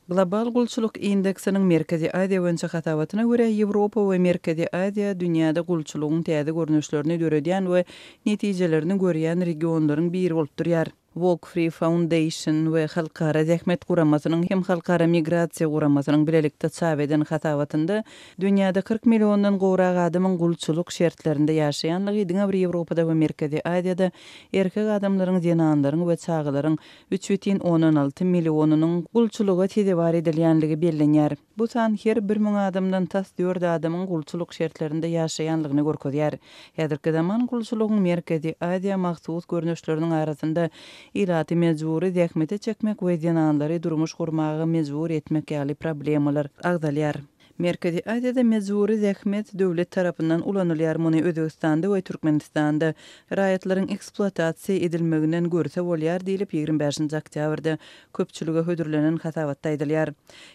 Global gulçulyk indeksiniň Merkezi Aziýa boýunça hasabatyna görä, Ýewropa we Merkezi Aziýa dünýäde gulçulygyň täze görnüşlerini döredýän we netijelerini görýän regionlaryň biri bolup durýar. Walk Free Foundation we Halkara Zähmet Guramasynyň hem Halkara Migrasiýa Guramasynyň bilelikde çap eden hasabatynda dünýäde 40 milliondan gowrak adamyň gulçulyk şertlerinde ýaşaýanlygy diňe bir Ýewropada we Merkezi Aziýada erkek adamlaryň, zenanlaryň we çagalaryň 3,6 millionynyň gulçulyga sezewar edilýänligi bellenýär. Bu san her bir müň adamdan tas dört adamyň gulçulyk şertlerinde ýaşaýanlygyny görkezýär. Häzirki zaman gulçulygyň Merkezi Aziýa mahsus görnüşleriniň arasynda ilaty mejbury zähmete çekmek we zenanlary durmuş gurmaga mejbur etmek ýaly problemalar agzalýar. Merkezi Aziýada mejbury zähmet döwlet tarapyndan ulanylýar, muny Özbegistanda we Türkmenistanda raýatlaryň ekspluatasiýa edilmeginden görse bolýar diýlip, 25-nji oktýabrda köpçülige hödürlenen hasabatda aýdylýar.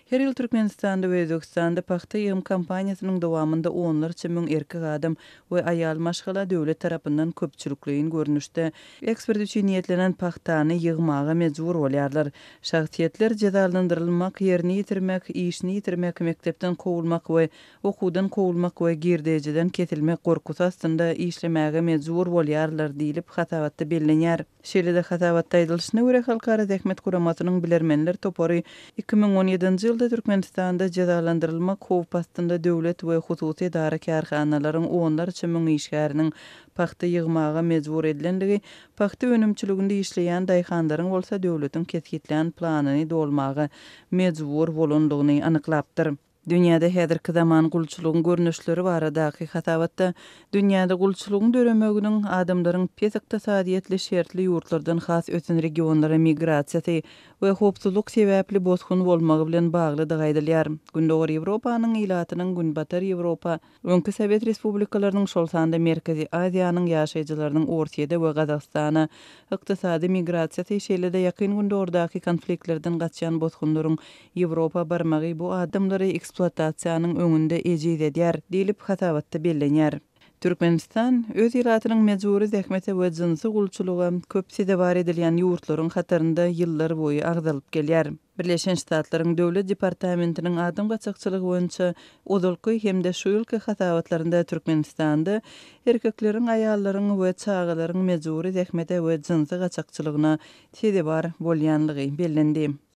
Her ýyl Türkmenistanda we Özbegistanda pagta ýygym kampaniýasynyň dowamynda onlarça müň erkek adam we aýal maşgala döwlet tarapyndan köpçülikleýin görnüşde eksport üçin niýetlenen pagtany ýygmaga mejbur bolýarlar. Şahsyýetler jezalandyrylmak, ýerini ýitirmek, işini ýitirmek, mekdepden kowulmak we okuwdan kowulmak we girdejiden kesilmek gorkusy astynda işlemäge mejbur bolýarlar diýlip, hasabatda bellenýär. Şeýle-de hasabatda aýdylyşyna görä, Halkara Zähmet Guramasynyň bilermenler topary 2017-nji ýylda Türkmenistanda jezalandyrylmak howpy astynda döwlet we hususy edara-kärhanalaryň onlarça müň işgäriniň pagta ýygmaga mejbur edilenligi, pagta önümçiliginde işleýän daýhanlaryň bolsa döwletiň kesgitlän planyny dolmaga mejbur bolandygyny anyklapdyr. Dünýäde häzirki zaman gulçulygyň görnüşleri baradaky hasabatda dünýäde gulçulygyň döremeginiň adamlaryň pes ykdysadyýetli şertli ýurtlardan has ösen regionlara migrasiýasy we howpsuzlyk sebäpli bosgun bolmagy bilen baglydygy aýdylýar. Gündogar Ýewropanyň ilatynyň Günbatar Ýewropa, Öňki sowet respublikalarynyň, şol sanda Merkezi Aziýanyň ýaşaýjylarynyň Orsýede we Gazagystana ykdysady migrasiýasy, şeýle-de Ýakyn Gündogardaky konfliktlerden gaçýan bosgunlaryň Ýewropa barmagy bu adamlary ekspluatasiýanyň öňünde ejiz edýär, diýlip, hasabatda bellenýär. Türkmenistan öz ilatynyň mejbury zähmete we jynsy gulçulyga köp sezewar edilýän ýurtlaryň hatarynda ýyllar boýy agzalyp gelýär. Birleşen Ştatlaryň Döwlet departamentiniň adam gaçakçylygy boýunça ozalky hem-de şu ýylky hasabatlarynda Türkmenistanda erkekleriň, aýallaryň we çagalaryň mejbury zähmete we jynsy gaçakçylygyna sezewar bolýanlygy bellendi.